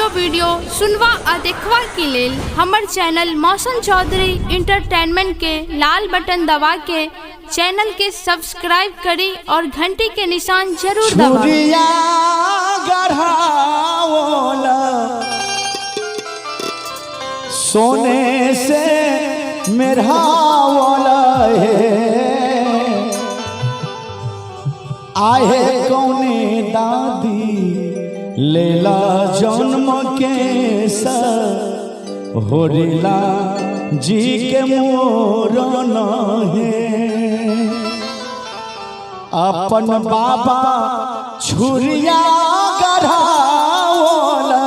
Audio video सुनवा आ देखवा के लेल हमर चैनल मौसम चौधरी इंटरटेनमेंट के लाल बटन दबा के चैनल के सब्सक्राइब करी और घंटी के निशान जरूर दबावी। छुरिया गढ़ाओला सोने से मेढ़ाओला हे आहे कौने दादी लेला जन्म के होरिला जी के मोर हे अपन बाबा छुरिया गढ़ाओला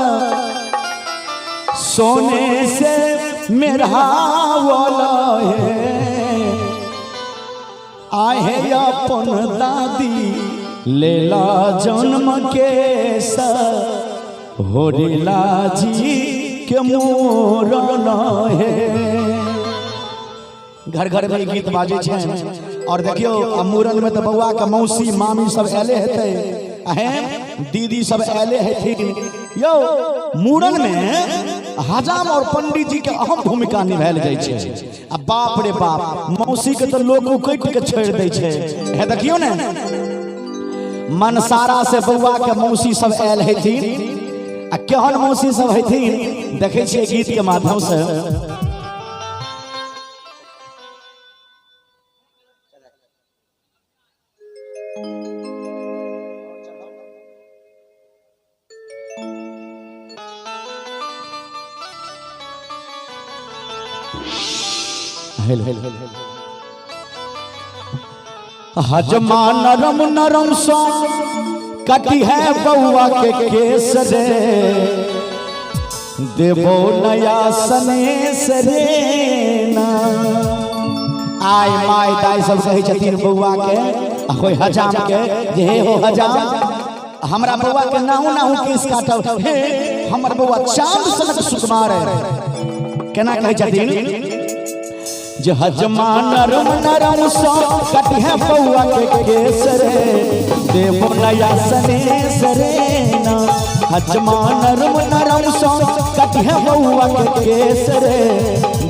सोने से मेढ़ाओला हे आहे अपन दादी लेला जन्म के होरिला जी के मोर हे। घर घर में गीत बाजै छै और देखियो आ मूड़न में तो बउआ के मौसी मामी सब आयले हेतै, दीदी सब आयले हेथिन। यौ मूड़न में हजाम और पंडित जी के अहम भूमिका निभायल जाइ छै। आ बाप रे बाप मौसी के तो लोग उकटि के छोड़ि दै छै। हे देखियो ने मनसारा से बउआ के मौसी सब आयल हेथिन आ केहन मौसी सब हेथिन देखै छियै गीत के माध्यम से। हजमा नरम नरम सो कटी है बउआ के केस रे देबो नया सनेस रे ना। आय my दाई सब कहै छथिन बउआ के होय हजाम के जे हे हो हजाम हमरा बउआ के नाहु नाहु केस काटब, हे हमर बउआ चांद सनक सुकुमार है। केना कहै छथिन जे हजमा नरम नरम सो कटी है बउआ के केस रे देबो नया सनेस रे ना। हजमा नरम नरम सो कटी है बउआ के केस रे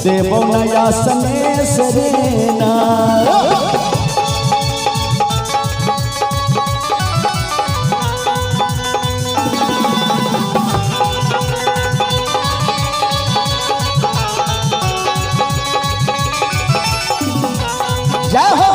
देबो नया सनेस रे ना। जय हो।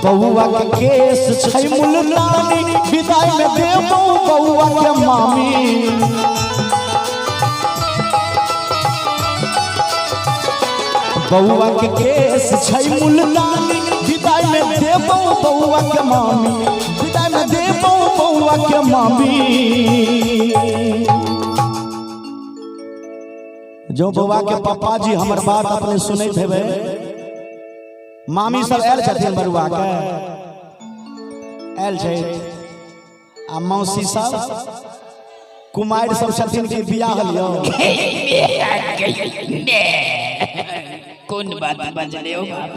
बउआ के केस छै मुल्तानी विदाई में देबो बउआ के मामी। बउआ के केस छै मुल्तानी विदाई में देबो बउआ के मामी, विदाई में देबो बउआ के मामी। जो बउआ के पापा जी हमर बात अपने सुनैत हेबै, मामी सब आयल छथिन बरुआ के आयल छै आ मौसी सब कुमारि सब छथिन कि बियाह लियौ। कोन बात बजले हो बाप।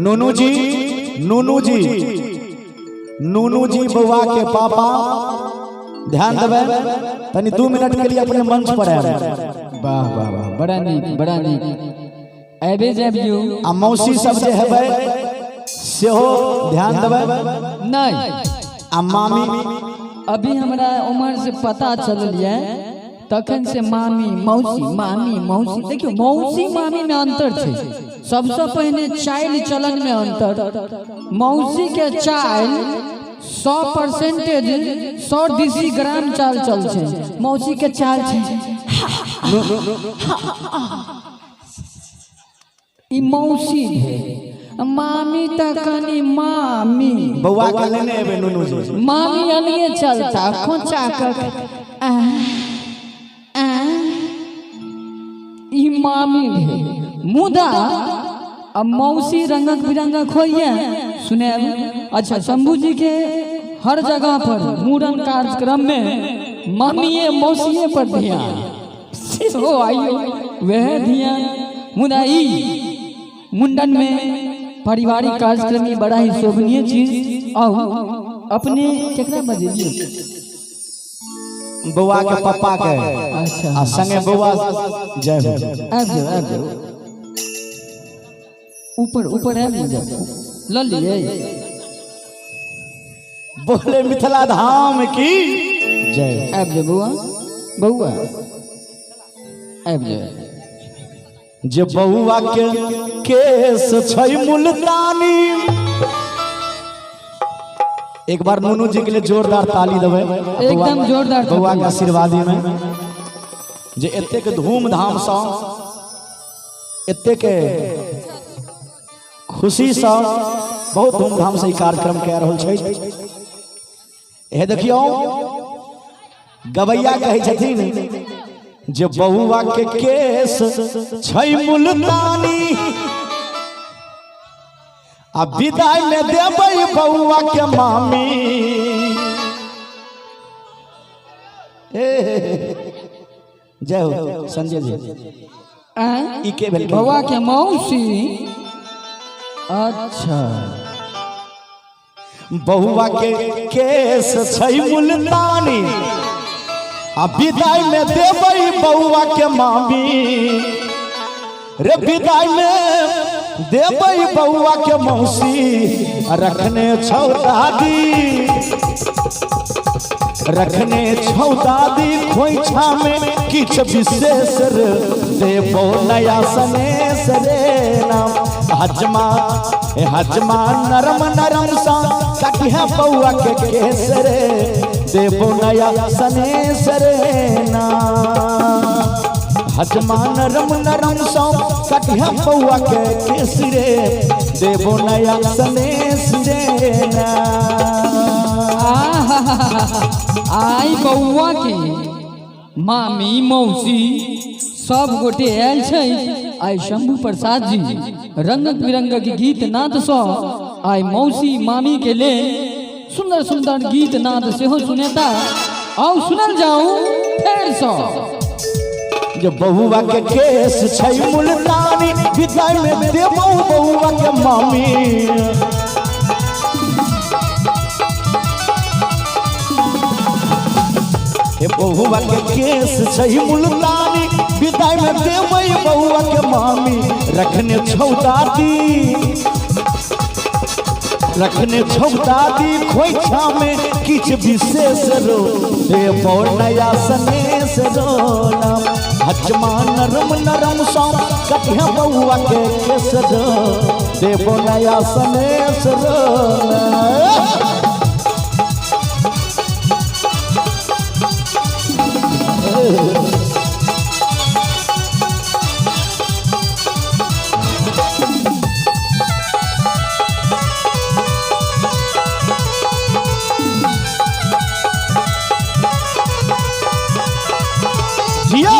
नूनू जी नूनू जी नूनू जी बउआ के पापा ध्यान देबै तनी 2 मिनट के लिए अपने मंच पर आयल। वाह वाह वाह बड़ा नीक बड़ा नीक। आबे जाबियो आ मौसी सब जे हेबै सेहो ध्यान देबै। नहीं आ मामी अभी हमरा उम्र से पता चलल ये तखन से मामी मौसी मामी मौसी। देखियो मौसी मामी में अंतर छै। सबसे पहिने चाइल चलन में अंतर। मौसी के चाइल 100% 100 डीसी ग्राम चाल चल छै। मौसी के चाल छै ई मौसी भेल। मामी त कनी मामी बउआ के लेने एबै नुनू जी। मामी अलगे चलता खोचा कर आ आ मामी भेल। मुदा अब मौसी रंगक बिरंगक होइए सुनायब। अच्छा, शंभू जी के हर जगह पर मूड़न कार्यक्रम में मामिए मौसिए पर ध्यान सेहो आइयो वह ध्यान। मुदा ई मुंडन में पारिवारिक कार्यक्रम ई बड़ा ही शोभनीय चीज। आउ अपने केकरा बजेलिए? बौआ के पप्पा के। अच्छा। आ संगे बौआ जय हो। आबि जाओ, आबि जाओ, ऊपर ऊपर आबि जाओ, ल लिए। बोले मिथिला धाम की जय। आबि जाओ बौआ, बौआ आबि जाओ। जे बौआ के केस छै मुल्तानी। एक बार नूनू जी के लिए जोरदार ताली देबै। एकदम जोरदार। बौआ के आशीर्वादी में जे एतेक धूमधाम सँ, एतेक खुशी सँ, बहुत धूमधाम से ई कार्यक्रम कए रहल छै। हे देखियौ, गवैया कहै छथिन जे बौआ के केस छै मुल्तानी आ विदाई में देबै बौआ के मामी। ए जय हो संजय जी। आँय? ई के भेल? बौआ के मौसी। अच्छा। बौआ के केस छै मुल्तानी आ विदाई में देबै बौआ के मामी रे, विदाई में देबै बौआ के मौसी। आ रखने छौ दादी, रखने छौ दादी खोइछा में किछ विशेष रे, देबो नया सनेस रे नाम। हजमा ए हजमा नरम नरम सा कटिहा बौआ के केस रे, देबो नया सनेस रे नाम। हजमा नरम नरम सा कटिहा बौआ के केस रे, देबो नया सनेस रे नाम। आहा, आइ बौआ के मामी मौसी सब गोटे आयल छै। आइ शंभू प्रसाद जी रंगक बिरंगक गीत नाद सँ आइ मौसी मामी के लेल सुंदर सुंदर गीत नाद सेहो सुनेता। आउ सुनल जाऊ फेर सँ। जे बउआ के केस छै मुल्तानी, विदाई में देबो बउआ के मामी। हे बउआ के केस छै मुल्तानी, विदाई में देबै बउआ के मामी। रखने छौ दादी, रखने छौ दादी खोइछा में किछ विशेष रो, देबो नया सनेस रो नाम। हजमा नरम नरम सा कटिहा बउआ के केस रो, देबो नया सनेस रो नाम। जिया।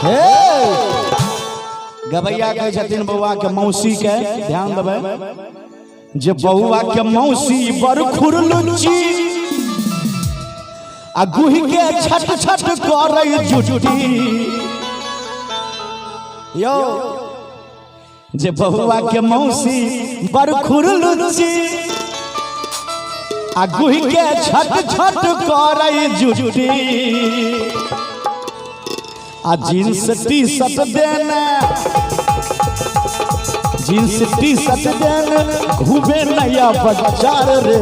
हे गवैया कहै छथिन बौआ के मौसी के, ध्यान देबै, जे बौआ के मौसी बड़ खुरलुच्ची आ गुहि के छट छट करै जुटी। यौ जे बौआ के मौसी बड़ खुरलुच्ची आ गुहि के छट छट करै जुटी आ जींस टी शर्ट देने, जींस टी शर्ट देने घूमे नया बाजार रे,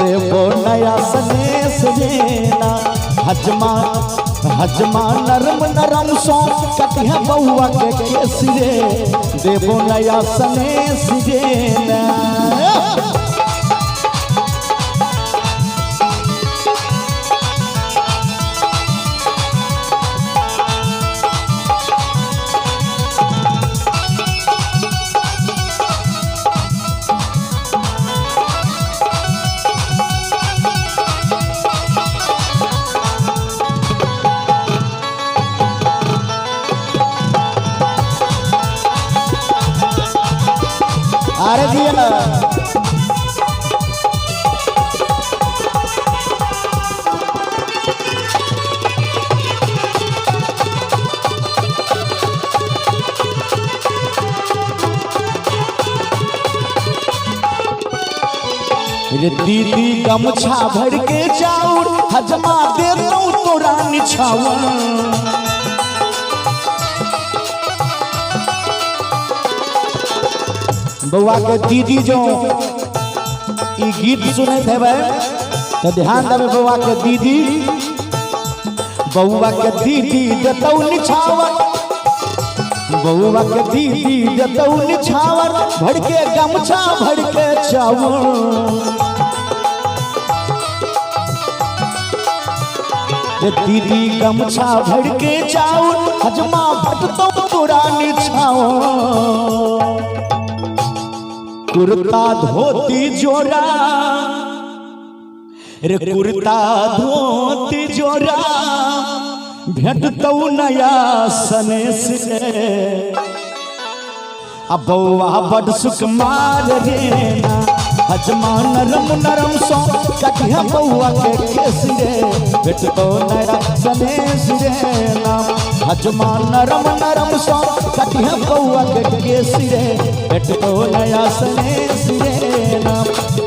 देबो नया सनेस देना। हजमा हजमा नरम नरम सो कटिहा बउआ के केस रे, देबो नया सनेस देना। अरे दिया। रे दीदी गमछा भर के चाउर हजमा दे दो तोरा निछावर। बउआ के दीदी जो ई गीत सुनैत हेबै तो ध्यान देबै बउआ के दीदी, बउआ के दीदी देतौ निछावर, बउआ के दीदी देतौ निछावर भर के गमछा भर के चाउर। रे दीदी गमछा भर के चाउर हजमा भटतौ तोरा निछावर। कुर्ता धोती जोड़ा रे कुर्ता धोती जोड़ा भेटतौ नया सनेस रे। अब बउआ बड सुकुमार रे ना हजमा नरम नरम सो कटिया बउआ के केस रे भेटतौ नया सनेस रे ना हजमा नरम नरम सो कटिया बउआ के केस रे भेटतौ नया सनेस रे ना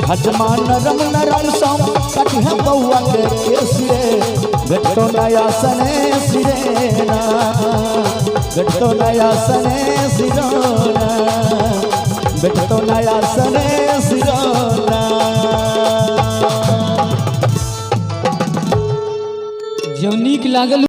हजमा नरम नरम सो कटिया बउआ के केस रे भेटतौ नया सनेस रे ना भेटतौ नया सनेस रे ना भेटतौ नया सनेस रे ना। जब नीक लागल।